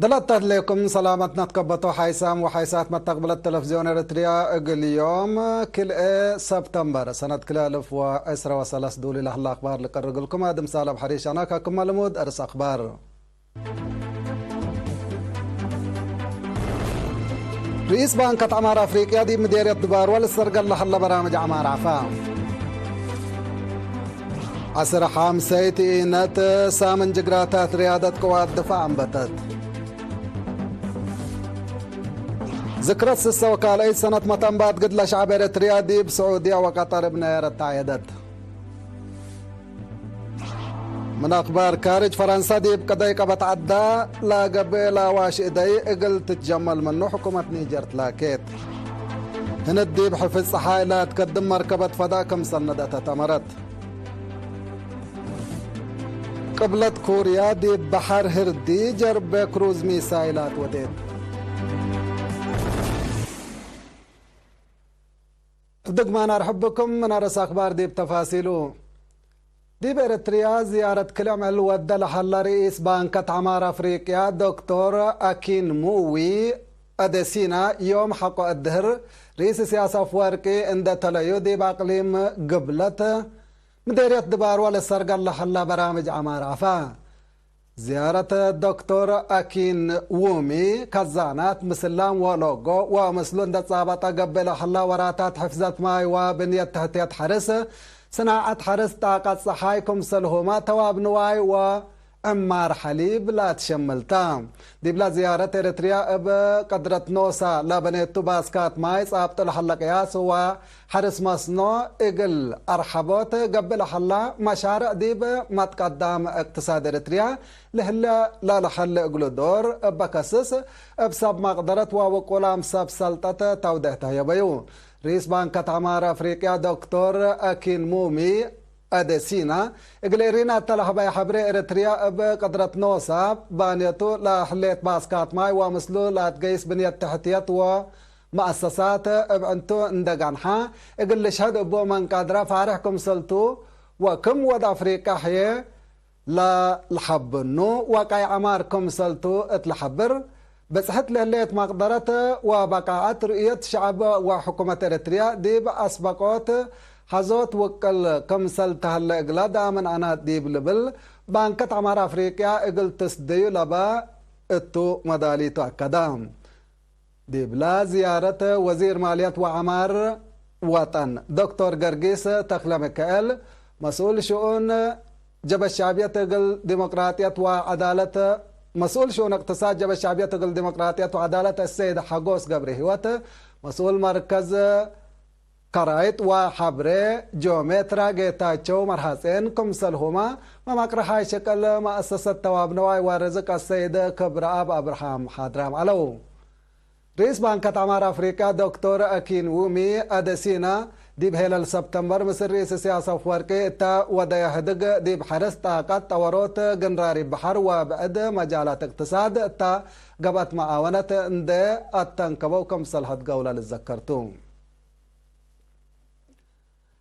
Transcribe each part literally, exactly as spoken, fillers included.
ሰላምታት ሌኩም፣ ሰላመት ነትከበቶ ሓይሳም ወሓይሳት መተቅብለት ተለፍዝዮን ኤረትርያ፣ እግል ዮም ክልኤ ሰብተምበር ሰነት ክልኤ አልፍ ወዕስረ ወሰለስ ዱሊ ለህለ አክባር ልቀርግልኩም። አድም ሳልሕ ሐሪሽ አነ፣ ከክመ ልሙድ እርስ አክባር። ርኢስ ባንከት ዐማር አፍሪቅያ ዲብ ምዴርየት ድባርወ ልሰርገል ለሀለ በራምጅ ዐማር ዐፋ። ዐስር ሐምሰይት ኢነት ሳምን ጅግራታት ርያደት ቅዋት ድፋዕ አንበተት። ዝክረት ስሰ ወካልአይት ሰነት መተንባት ግድለ ሸዕብ ኤረትርያ ዲብ ስዑድያ ወቀጠር እብ ነየረት ተዐየደት። ምን አክባር ካርጅ፣ ፈረንሰ ዲብ ቅደይ ቀበት ዐዳ ለገብእ ለአዋሽ እደይ እግል ትትጀመል ምኑ ሕኩመት ኒጀር ትላኬት። ህንድ ዲብ ሕፍዝ ጸሓይ ለአትከድም መርከበት ፈዳእ ክምሰል ነድአተት አመረት። ቅብለት ኮርያ ዲብ በሐር ህርዲ ጀርቤ ክሩዝ ሚሳይላት ወዴት። እብ ድግማን አርሕብኩም ምን አርስ አክባር ዲብ ተፋሲሉ። ዲብ ኤረትርያ ዝያረት ክልኤ ምዕል ወደ ለሀላ ርኢስ ባንከት ዐማር አፍሪቅያ ዶክቶር አኪን ሙዊ አደሲና ዮም ሐቆ እድህር ርኢስ እስያስ አፍወርቂ እንደ ተለዩ ዲብ አቅሊም ግብለት ምዴርየት ድባርወ ለሰርገል ለሀላ በራምጅ ዐማር ዐፋ። ዝያረት ዶክቶር አኪን ዉሚ፣ ከዛናት፣ ምስላም ወሎጎ ወምስሉ እንደ ጻበጠ ገብእ ለሀላ ወራታት ሕፍዘት ማይ ወብንየት ተሕትየት ሐርስ፣ ስናዐት ሐርስ፣ ጣቀት ጸሓይ፣ ክምሰልሁመ ተዋብ ንዋይ ወዕማር ሐሊብ ለአትሸምል ተ። ዲብላ ዝያረት ኤረትርያ እብ ቅድረት ኖሳ ለበኔቱ ባስካት ማይ ጻብጡ ለሀለ ቅያስ ወ ሐርስ መስኖ እግል አርሐቦት ገብእ ለሀላ መሻርዕ ዲብ መትቀዳም እቅትሳድ ኤረትርያ ለህለ ለለሀለ እግሉ ዶር እበ ከስስ፣ እብ ሰብ መቅደረት ወውቁላም ሰብ ሰልጠት ተውዴህ ተህየበዩ። ርኢስ ባንከት ዐማር አፍሪቅያ ዶክቶር አኪን ሙሚ አደሲና፣ እግል ኤሪና እተ ለሀበየ ሐብሬ፣ ኤረትርያ እብ ቅድረት ኖሳ ባንየቱ ለህሌት ባስካት ማይ ወምስሉ ለአትገይስ ብንየት ተሕትየት ወ መአሰሳት እብ ዕንቱ እንደ ገንሐ እግል ልሽሀድ እቡ መንቀድረ ፋርሕ ክምሰልቱ ወክም ወድ አፍሪቀ ህዬ ለልሐብኑ ወቀይ ዐማር ክምሰልቱ እት ለሐብር፣ ብጽሕት ለህሌት መቅደረት ወበቃዐት ርእየት ሸዐብ ወሕኩመት ኤረትርያ ዲብ አስበቆት ሐዞት ውቅል ክምሰል ተሀለ እግላ ዳምን አናት ዲብ ልብል ባንከት ዐማር አፍሪቅያ እግል ትስደዩ ለበ እቱ መዳሊቱ አከደ። ዲብላ ዝያረት ወዚር ማልየት ወዐማር ወጠን ዶክቶር ገርጊስ ተክለሚካኤል፣ መስኡል ሽኡን ጀበት ሸዕብየት እግል ዲሞቅራጥየት ወዐዳለት፣ መስኡል ሽኡን እቅትሳድ ጀበት ሸዕብየት እግል ዲሞቅራጥየት ወዐዳለት አሰይድ ሐጎስ ገብረሂወት፣ መስኡል መርከዝ ከራይጥ ወሐብሬ ጂኦሜትራ ጌታቸው መርሐጼን፣ ክምሰልሁመ መማቅርሓይ ሸቅል መአሰሰት ተዋብ ነዋይ ወርዝቅ አሰይድ ክብረአብ አብርሃም ሓድራም ዐለው። ርኢስ ባንከት ዐማር አፍሪቅያ ዶክቶር አኪን ዉሚ አደሲና፣ ዲብ ሄለል ሰብተምበር ምስል ርኢስ እስያስ አፍወርቂ እተ ወደየ ህድግ ዲብ ሐርስ ጣቀት፣ ጠወሮት፣ ግንራሪብ በሐር ወብዕድ መጃላት እቅትሳድ እተ ገብአት መዓወነት እንዴ አተንከበው ክምሰል ሀድገው ለልዘከር ቱ።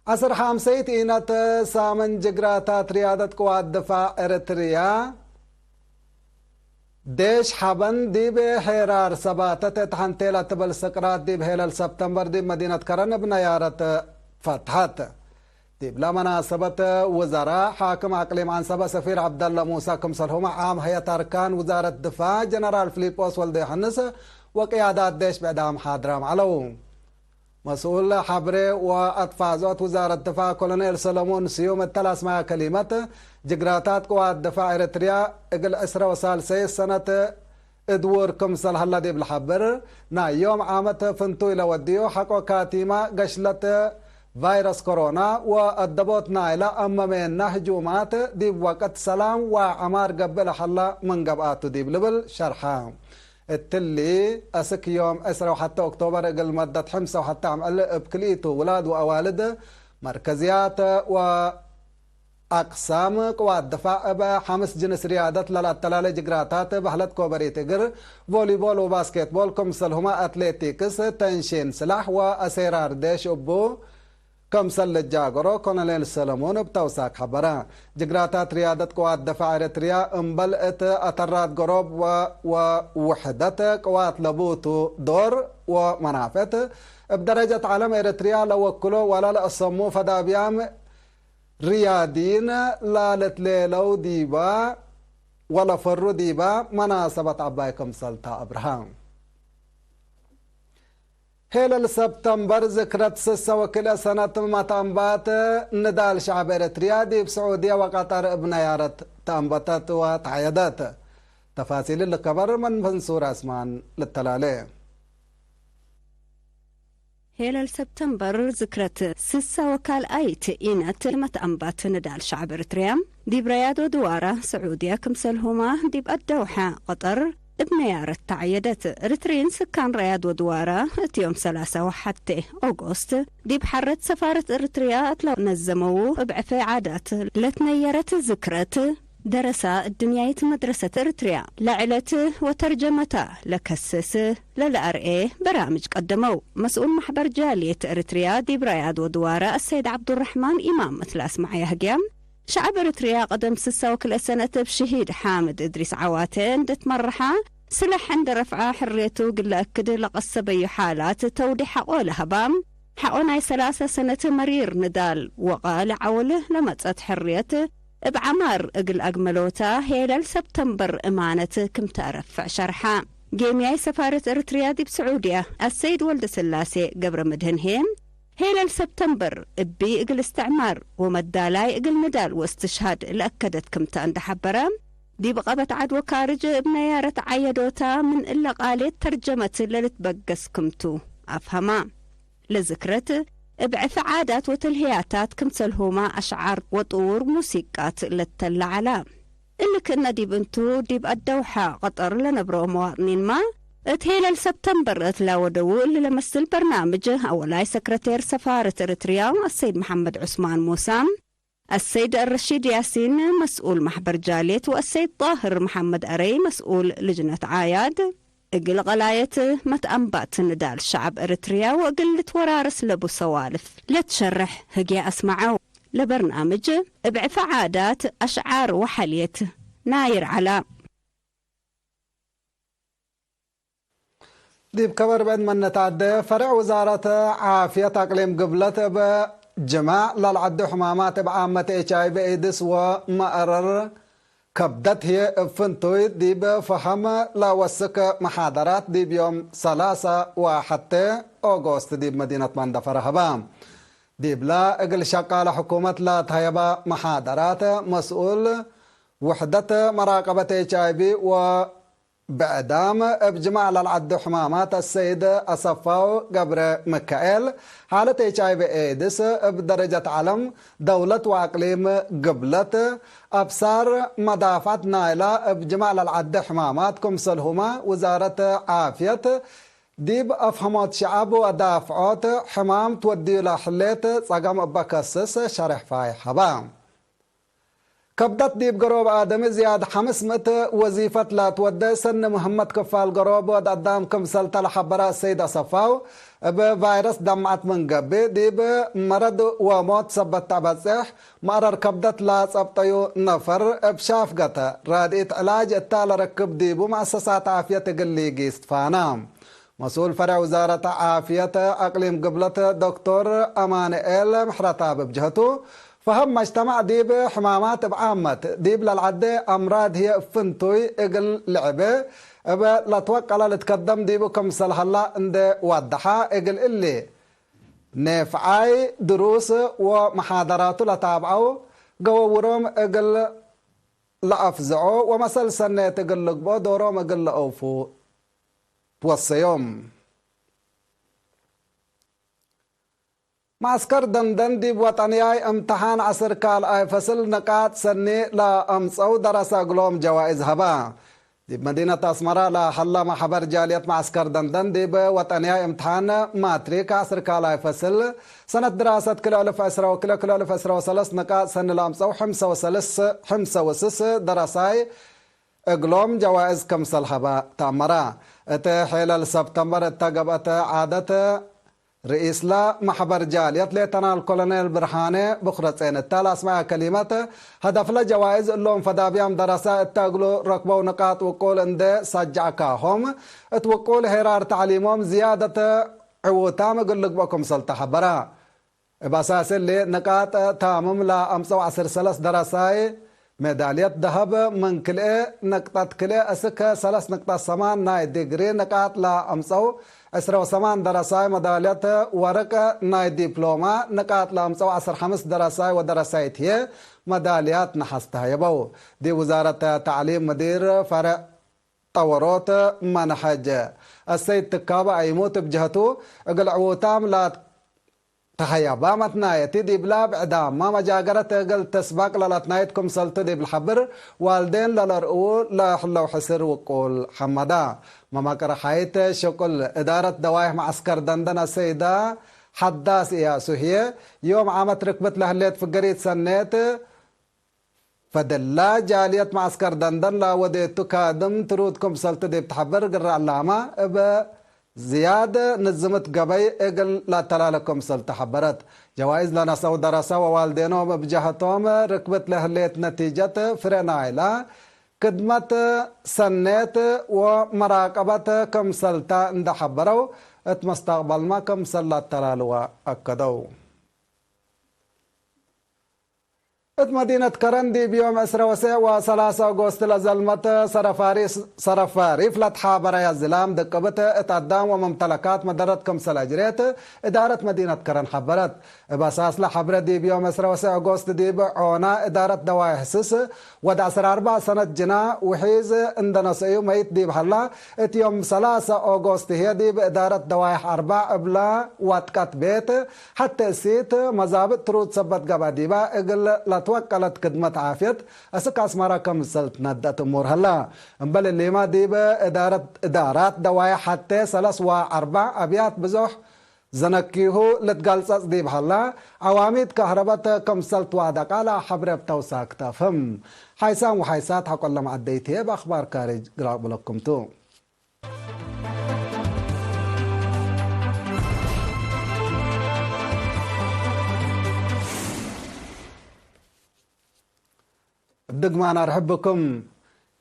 ዐስር ሐምሰይት ኢነት ሳምን ጅግራታት ርያደት ቅዋት ድፋዕ ኤረትርያ፣ ዴሽ ሐበን ዲብ ሄራር ሰባተት እት ሐንቴ ለትብል ስቅራት ዲብ ሄለል ሰብተምበር ዲብ መዲነት ከረን እብ ነያረት ፈትሐት። ዲብለ መናሰበት ውዘራ፣ ሓክም አቅሊም ዐንሰበ ሰፊር ዐብደለ ሙሳ፣ ክምሰልሁመ ዓም ሀያት አርካን ውዛረት ድፋዕ ጀነራል ፊሊጶስ ወልደዮሐንስ ወቅያዳት ዴሽ ብዕዳም ሓድራም ዐለው። መስኡል ሐብሬ ወአትፋዞት ውዛረት ድፋዕ ኮሎኔል ሰለሞን ስዩም እተ ለአስመዐ ከሊመት፣ ጅግራታት ቅዋት ድፋዕ ኤረትርያ እግል ዕስረ ወሳልሰይት ሰነት እድውር ክምሰል ሀላ ዲብ ለሐብር፣ ናይ ዮም ዓመት ፍንቱይ ለወድዩ ሐቆ ካቲመ ገሽለት ቫይረስ ኮሮና ወአደቦት ናይለ አመሜነ ህጁማት ዲብ ወቅት ሰላም ወዐማር ገብእ ለሀላ ምን ገብአቱ ዲብ ልብል ሸርሐ። እትሊ፣ አስክ ዮም ዕስረ ወሐተ ኦክቶበር እግል መደት ሕምሰ ወሐተ አምዕል እብ ክልኢቱ ውላድ ወአዋልድ መርከዝያት ወ አቅሳም ቅዋት ድፋዕ እብ ሐምስ ጅንስ ርያደት ለለአተላሌ ጅግራታት በህለት ኮበሪት እግር፣ ቮሊቦል ወባስኬትቦል፣ ክምሰልሁመ አትሌቲክስ፣ ተንሺን ስላሕ ወአሴራር ዴሽ እቡ ክምሰል ልጃገሮ ኮሎኔል ሰለሞን እብ ተውሳክ ሐበረ። ጅግራታት ርያደት ቅዋት ደፋዕ ኤረትርያ እምበል እት አተራት ገሮብ ወ-፣ ወውሕደት ቅዋት ለቡ ቱ ዶር ወመናፈዕት እብ ደረጀት ዐለም ኤረትርያ ለወክሎ ወለለአሰሙ ፈዳብያም ርያድይን ላልትሌለው ዲባ ወለፈሩ ዲባ መናሰበት ዐባይ ክምሰል ተ አብርሃ። ሄለል ሰብተምበር ዝክረት ስሰ ወክልኤ ሰነት መትአንባት ንዳል ሸዐብ ኤረትርያ ዲብ ስዑድየ ወቀጠር እብ ነያረት ተአንበተት ወተዐየደት። ተፋሲል ልከበር ምን መንሱር ዐስማን ልተላሌ። ሄለል ሰብተምበር ዝክረት ስሰ ወካልኣይት ኢነት መትአንባት ንዳል ሸዐብ ኤረትርያ ዲብ ረያድ ወድዋራ ስዑድየ ክምሰልሁመ ዲብ አደውሐ ቀጠር እብ ነያረት ተዐየደት። ኤረትርዪን ስካን ረያድ ወድዋራ እት ዮም ሰላሳ ወሐቴ ኦጎስት ዲብ ሐረት ሰፋረት ኤረትርያ እት ለነዘመዉ እብ ዕፌ ዓዳት ለትነየረት ዝክረት ደረሳ እድንያይት መድረሰት ኤረትርያ ለዐለት ወተርጀመታ ለከስስ ለለአርኤ በራምጅ ቀደመው። መስኡል መሕበር ጃልየት ኤረትርያ ዲብ ረያድ ወድዋረ አሰይድ ዐብዱረሕማን ኢማም እት ለአስመዐየ ህግየ፣ ሸዐብ ኤረትርያ ቀደም ስሳ ወክልኤ ሰነት እብ ሽሂድ ሓምድ እድሪስ ዐዋቴ እንዴ ትመረሐ፣ ስላሕ እንዴ ረፍዐ፣ ሕርየቱ እግል ለአክድ ለቀሰበዩ ሓላት ተውዴሕ ሐቆ ለሀባ፣ ሐቆ ናይ ሰላሰ ሰነት መሪር ንዳል ወቃል ዐውል ለመጸት ሕርየት እብ ዐማር እግል አግመሎታ ሄለል ሰብተምበር እማነት ክም ተአረፍዕ ሸርሐ። ጌምያይ ሰፋረት ኤረትርያ ዲብ ስዑድየ አሰይድ ወልደስላሴ ገብረመድህን ሄም፣ ሄለል ሰብተምበር እቢ እግል እስትዕማር ወመዳላይ እግል ንዳል ወእስትሽሃድ ለአከደት ክምተ እንዴ ሐበረ፣ ዲብ ቀበት ዐድ ወካርጅ እብ ነያረት ዐየዶታ ምን እለ ቃሌት ተርጀመት ለልትበገስ ክምቱ አፍሀማ። ለዝክረት፣ እብ ዕፊ ዓዳት ወተልህያታት ክምሰልሁመ አሽዓር ወጥዉር ሙሲቃት ለተለ ዐለ። እሊ ክእነ ዲብ እንቱ፣ ዲብ አደውሐ ቀጠር ለነብሮ መዋጥኒንመ፣ እት ሄለል ሰብተምበር እት ለወደዉ እሊ ለመስል በርናምጅ፣ አወላይ ሰክረቴር ሰፋረት ኤረትርያ አሰይድ መሐመድ ዑስማን ሙሳ፣ አሰይድ ረሺድ ያሲን መስኡል መሕበር ጃልየት ወአሰይድ ጣህር መሐመድ አረይ መስኡል ልጅነት ዓያድ፣ እግል ቀላየት መትአንባት ንዳል ሸዐብ ኤረትርያ ወእግል ልትወራረስ ለቡ ሰዋልፍ ለትሸርሕ ህግየ አስመዐው። ለበርናምጅ እብ ዕፊ ዓዳት፣ አሽዓር ወሐልየት ናይር ዐላ። ዲብ ከበር ብዕድ መነታደ፣ ፈሬዕ ውዛረት ዓፍየት አቅሊም ግብለት እብ ጅማዕ ለልዐዱ ሕማማት እብ ዓመት ኤች አይ ቪ ኤድስ ወመአረር ከብደት ህዬ እብ ፍንቱይ ዲብ ፈሀም ለወስክ መሓደራት ዲብ ዮም ሰላሰ ወሐቴ ኦጎስት ዲብ መዲነት መንደፈረ ሀባ። ዲብለ እግል ሸቃለ ሕኩመት ለተሀየበ መሓደራት መስኡል ውሕደት መራቀበት ኤች አይ ቪ ወ ብዕዳም እብ ጅማዕ ለልዐዱ ሕማማት አሰይድ አሰፋው ገብረ ምካኤል፣ ሓለት ኤች አይ ቪ ኤድስ እብ ደረጀት ዐለም፣ ደውለት ወአቅሊም ግብለት፣ አብሳር መዳፍዐት ናይላ እብ ጅማዕ ለልዐደ ሕማማት ክምሰልሁመ ውዛረት ዓፍየት ዲብ አፍሀሞት ሸዐብ ወዳፍዖት ሕማም ትወድዩ ለህሌት ጸገም እበ ከስስ ሸሬሕ ፋይሕ ሀባ። ከብደት ዲብ ገሮብ አደሚ ዝያድ ሐምስ ምእት ወዚፈት ለትወዴ ሰኒ ምህመት ክፋል ገሮብ ወድ አዳም ክምሰል ተ ለሐበረ አሰይድ አሰፋው፣ እብ ቫይረስ ደምዐት ምን ገብእ፣ ዲብ መረድ ወሞት ሰበት ተአበጽሕ፣ መአረር ከብደት ለጸብጠዩ ነፈር እብ ሻፍገተ ራድኢት ዕላጅ እተ ለረክብ ዲቡ መአሰሳት ዓፍየት እግል ሊጊስ ትፋና። መስኡል ፈሬዕ ውዛረት ዓፍየት አቅሊም ግብለት ዶክቶር አማንኤል ምሕረተአብ እብ ጀህቱ፣ ፈሀም መጅተማዕ ዲብ ሕማማት እብ ዓመት ዲብ ለልዐዴ አምራድ ህዬ እብ ፍንቱይ እግል ልዕቤ እብ ለትወቀለ ልትከደም ዲቡ ክምሰል ሀላ እንዴ ወደሐ፣ እግል እሊ ኔፍዓይ ድሩስ ወመሓደራቱ ለታብዐው ገወውሮም እግል ለአፍዝዖ ወመሰል ሰኔት እግል ልግብኦ ዶሮም እግል ለአውፉ ትወሰዮም። መዐስከር ደንደን ዲብ ወጠንያይ እምተሓን ዐስር ካልኣይ ፈስል ንቃጥ ሰኒ ለአምጸው ደረሰ እግሎም ጀዋኢዝ ሀባ። ዲብ መዲነት አስመራ ለሀላ መሕበር ጃልየት መዐስከር ደንደን ዲብ ወጠንያይ እምተሓን ማትሪክ ዐስር ካልኣይ ፈስል ሰነት ድራሰት ክልኤ አልፍ ዕስራ ወክልኤ ክልኤ አልፍ ዕስራ ወሰለስ ንቃጥ ሰኒ ለአምጸው ሕምሰ ወሰልስ፣ ሕምሰ ወስስ ደረሳይ እግሎም ጀዋእዝ ክምሰል ሀበ ተአመረ። እት ሔለል ሰብተምበር እተ ገብአት ዓደት ርኢስለ መሕበር ጃልየት ሌተናል ኮሎኔል ብርሃኔ ብክረጼን እተ ለአስመዐ ከሊመት፣ ሀደፍለ ጀዋይዝ እሎም ፈዳብያም ደረሰ እተ እግሉ ረክበው ንቃጥ ውቁል እንዴ ሳጀዐካሆም፣ እት ውቁል ሄራር ተዕሊሞም ዝያደት ዕዉታም እግል ልግበእ ክምሰል ተሐበረ። እብ አሳስ እሊ ንቃጥ ታምም ለአምጸው ዐስር ሰለስ ደረሳይ ሜዳልየት ደሀብ፣ ምን ክልኤ ነቅጠት ክልኤ እስክ ሰለስ ነቅጠት ሰማን ናይ ዲግሪ ንቃጥ ለአምጸው ዕስረ ወሰማን ደረሳይ መዳልየት ወርቅ፣ ናይ ዲፕሎማ ንቃጥ ለአምጸው ዐስር ሐምስ ደረሳይ ወደረሳይት ህዬ መዳልያት ነሐስ ተሀየበው። ዲብ ውዛረት ተዕሊም ምዲር ፈርዕ ጠወሮት መንሐጅ አሰይድ ትካበ አይሙት እብ ጀህቱ፣ እግል ዕዉታም ላትሀየባ መትናየቲ ዲብላ ብዕዳማ መጃገረት እግል ትስበቅ ለለትናይት ክምሰልቱ ዲብ ልሐብር፣ ዋልዴን ለለርእዉ ለህለው ሕስር ውቁል ሐመዳ። መማቅር ሐይት ሽቁል እዳረት ደዋይሕ መዐስከር ደንደን አሰይዳ ሐዳስ እያሱ ህዬ፣ ዮም ዓመት ርክብት ለህሌት ፍገሪት ሰኔት፣ ፈደላ ጃልየት መዐስከር ደንደን ለወዴቱ ካድም ትሩድ ክምሰልቱ ዲብ ተሐብር፣ ግረ ዕላመ እብ ዝያድ ንዝምት ገበይ እግል ለአተላለ ክምሰልቱ ሐበረት። ጀዋይዝ ለነሰው ደረሰ ወዋልዴኖም እብ ጀህቶም ርክብት ለህሌት ነቲጀት ፍሬ ናይላ ክድመት ሰኔት ወመራቀበት ክምሰልታ እንደ ሐበረው፣ እት መስተቅበልመ ክምሰል ለአተላልወ አከደው። እት መዲነት ከረን ዲብ ዮም ዕስረ ወሰዕ ወሰላሰ አጎስት ለዘልመት ሰረፋሪ-፣ ሰረፋሪፍ ለትሓበረያ ዝላም ድቅብት እት አዳም ወመምተለካት መደረት ክምሰል አጅሬት እዳረት መዲነት ከረን ሐበረት። እብ አሳስለ ሐብረ ዲብ ዮም ዕስረ ወሰዕ አጎስት ዲብ ዖና እዳረት ደዋይሕ ስስ ወድ ዐስር አርበዕ ሰነት ጅና ውሒዝ እንደ ነሰዩ መይት ዲብ ሀላ፣ እት ዮም ሰላሰ ኦጎስት ህዬ ዲብ እዳረት ደዋይሕ አርበዕ እብላ ዋጥቀት ቤት ሐቴ እሲት መዛብጥ ትሩድ ሰበት ገብአ ዲባ እግል ለትወቀለት ክድመት ዓፍየት አስክ አስመረ ክምሰል ትነደአት እሙር ሀላ። እምበል እሊመ ዲብ እዳረት፣ እዳራት ደዋይሕ ሐቴ ሰለስ ወአርበዕ አብያት ብዞሕ ዘነኪሁ ልትገልጸጽ ዲብ ሀላ፣ ዐዋሚድ ከህረበት ክምሰል ትዋደቀ ለሐብሬ እብ ተውሳክ ተፍህም። ሓይሳም ወሓይሳት ሐቆ ለመዐደይት ህዬ እብ አክባር ካርጅ ግላቅ ብለኩም ቱ። እብ ድግማን አርሕብ ብኩም።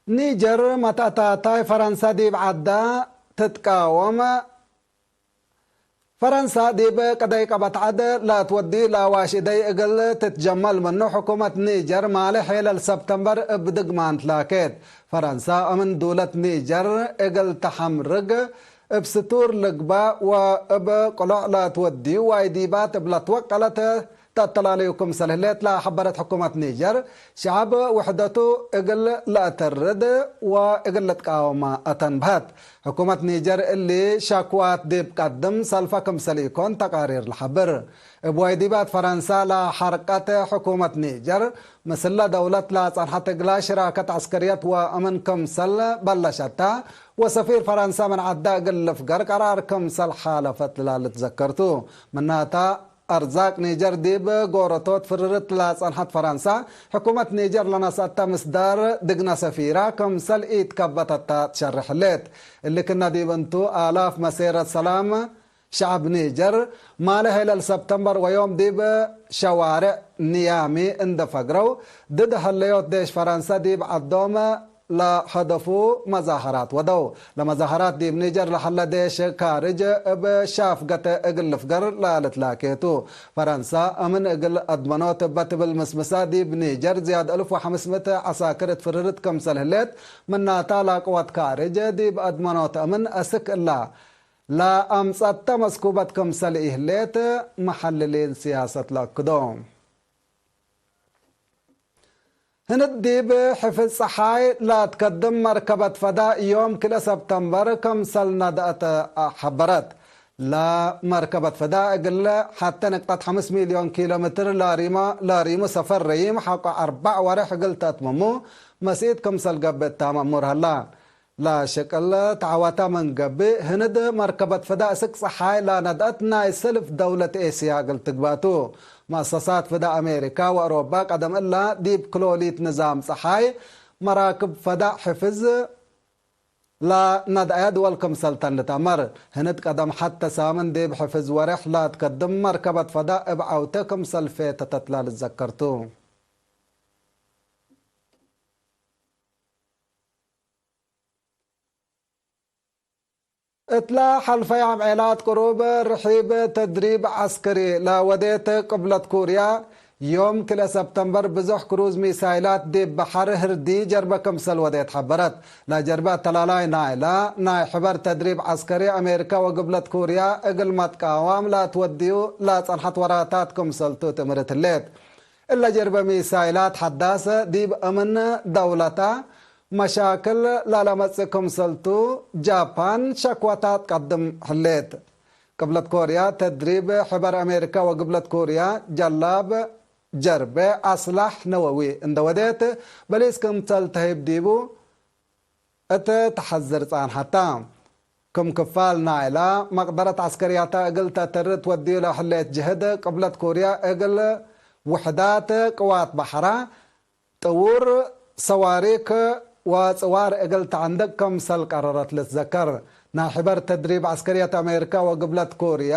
ኒጀር መትአታታይ ፈረንሳ ዲብ ዐዳ ትትቃወም። ፈረንሳ ዲብ ቀደይ ቀበት ዐድ ለትወድዩ ለአዋሽ እደይ እግል ትትጀመል ምኑ፣ ሕኩመት ኒጀር ማሌ ሔለል ሰብተምበር እብ ድግማን ትላኬት። ፈረንሳ እምን ዱለት ኒጀር እግል ተሐምርግ፣ እብ ስቱር ልግባእ ወእብ ቅሎዕ ለትወድዩ ዋይዲባት እብ ለትወቀለት ተአተላልዩ ክምሰል ህሌት ለሐበረት ሕኩመት ኒጀር፣ ሸዐብ ውሕደቱ እግል ለአተርድ ወእግል ልትቃወመ አተንብሀት። ሕኩመት ኒጀር እሊ ሸክዋት ዲብ ቀድም ሰልፈ ክምሰል ኢኮን ተቃሪር ለሐብር። እብ ዋይዲባት ፈረንሳ ለሐርቀት ሕኩመት ኒጀር፣ ምስለ ደውለት ለጸንሐት እግላ ሽራከት ዐስከርየት ወአምን ክምሰል በለሸታ፣ ወሰፊር ፈረንሳ ምን ዐዳ እግል ልፍገር ቀራር ክምሰል ሓለፈት ለልትዘከርቱ። ምናተ፣ አርዛቅ ኒጀር ዲብ ጎረቶት ፍርርት ለጸንሐት ፈረንሳ፣ ሕኩመት ኒጀር ለነስአተ ምስዳር ድግነ ሰፊራ ክምሰል ኢትከበተታ ትሸርሕ ህሌት። እሊ ክነ ዲብ እንቱ፣ አላፍ መሴረት ሰላም ሸዐብ ኒጀር፣ ማለ ሔለል ሰብተምበር ወዮም ዲብ ሸዋሬዕ ንያሚ እንደ ፈግረው፣ ድድ ሀለዮት ዴሽ ፈረንሰ ዲብ ዐዶም ለሀደፉ መዛሀራት ወደው። ለመዛሀራት ዲብ ኒጀር ለሀለ ዴሽ ካርጅ እብ ሻፍገተ እግል ልፍገር ለልትላኬቱ። ፈረንሰ እምን እግል አድመኖት እበ ትብል ምስምሰ፣ ዲብ ኒጀር ዝያድ እልፍ ወሐምስ ምእት ዐሳክር እት ፍርርት ክምሰል ህሌት፣ ምናታ ለቅወት ካርጅ ዲብ አድመኖት እምን አስክ እላ ለአምጸተ መስኩበት ክምሰል ኢህሌት መሐልሊን ስያሰት ለአክዶ። ህንድ ዲብ ሕፍዝ ጸሓይ ለትከድም መርከበት ፈዳእ ዮም ክልኤ ሰብተምበር ክምሰል ነድአት ሐበረት። ለመርከበት ፈዳእ እግል ሐቴ ንቅጠት ሐምስ ሚልዮን ኪሎ ሜትር ለሪሞ፣ ለሪሙ ሰፈር ረዪም ሐቆ አርበዕ ወሬሕ እግል ተአትምሙ መስኢት ክምሰል ገብእ እታመ እሙር ሀላ። ለሽቅል ተዐወተ ምን ገብእ፣ ህንድ መርከበት ፍዳ እስክ ጸሓይ ለነድአት ናይ ሰልፍ ደውለት ኤስያ እግል ትግባቱ። መአሰሳት ፍዳ አሜሪካ ወአውሮፓ ቀደም እላ ዲብ ክሎሊት ንዛም ጸሓይ መራክብ ፈዳ ሕፍዝ ለነድአየ ድወል ክምሰል ተን ልትአመር። ህንድ ቀደም ሐቴ ሳምን ዲብ ሕፍዝ ወሬሕ ለትከድም መርከበት ፈዳ እብ ዐውቴ ክምሰል ፌተተት ለልትዘከር ቱ። እትለ ሐልፈይ አምዔላት ቅሩብ ርሒብ ተድሪብ ዐስከሪ ለወዴት ቅብለት ኮርያ፣ ዮም ክልኤ ሰብተምበር ብዙሕ ክሩዝ ሚሳይላት ዲብ በሐር ህርዲ ጀርበ ክምሰል ወዴት ሐበረት። ለጀርበ አተላላይ ናይለ ናይ ሕበር ተድሪብ ዐስከሪ አሜሪካ ወግብለት ኮርያ እግል መትቃዋም ለትወድዩ ለጸንሐት ወራታት ክምሰልቱ ትእምርት ህሌት። እለ ጀርበ ሚሳይላት ሐዳሰ ዲብ እምን ደውለታ መሻክል ላለመጽእ ክምሰልቱ ጃፓን ሸክወታ ትቀድም ህሌት። ቅብለት ኮርያ ተድሪብ ሕበር አሜሪካ ወግብለት ኮርያ ጀላብ ጀርበ አስላሕ ነወዊ እንደ ወዴት በሊስ ክምሰል ተህይብ ዲቡ እት ተሐዝር ጸንሐታ። ክም ክፋል ናይላ መቅደረት ዐስከርያታ እግል ተአተርር ትወድዩ ለህሌት ጅህድ፣ ቅብለት ኮርያ እግል ውሕዳት ቅዋት በሐራ፣ ጥዉር ሰዋሪክ ወጽዋር እግል ተዐንድቅ ክምሰል ቀረረት ልትዘከር። ናይ ሕበር ተድሪብ ዐስከርየት አሜሪካ ወግብለት ኮርያ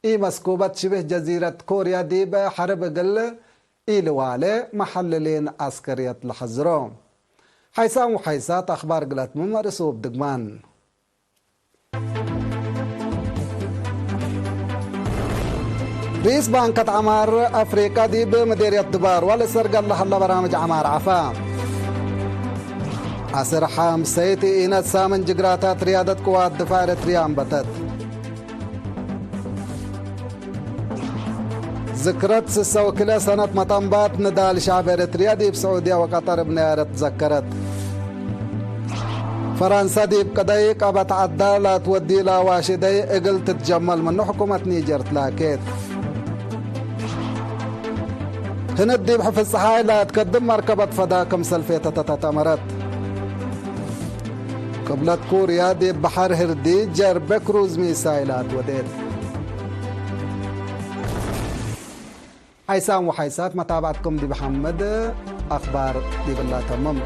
ኢመስኩበት ሽብህ ጀዚረት ኮርያ ዲብ ሐርብ እግል ኢልዋሌ መሐልሊን ዐስከርየት ለሐዝሮ። ሓይሳም ወሓይሳት አኽባር ግለትምም አርእሱ እብ ድግማን። ርኢስ ባንከት ዐማር አፍሪቀ ዲብ ምዴርየት ድባር ወለሰርገል ለሀለ በራምጅ ዐማር ዐፋ። ዐስር ሓምሰይት ኢነት ሳምን ጅግራታት ርያደት ቅዋት ድፋዕ ኤረትርያ አንበተት። ዝክረት ስሰ ወክልኤ ሰነት መጠንባት ንዳል ሸዕብ ኤረትርያ ዲብ ስዑድያ ወቀጠር እብ ነያረት ትዘከረት። ፈረንሰ ዲብ ቅደይ ቀበት ዐዳ ላትወድዩ ለአዋሽደይ እግል ትትጀመል ምኑ ሕኩመት ኒጀር ትላኬት። ህንድ ዲብ ሕፍዝ ጸሓይ ለትከድም መርከበት ፈዳ ክምሰል ፌተተት አተመረት። ቅብለት ኩርያ ዲብ በሐር ህርዲ ጀርበ ክሩዝ ሚሳይላት ወዴት። ሓይሳም ወሓይሳት መታብዐትኩም ዲብ ሐምድ አኽባር ዲብላ ተምም።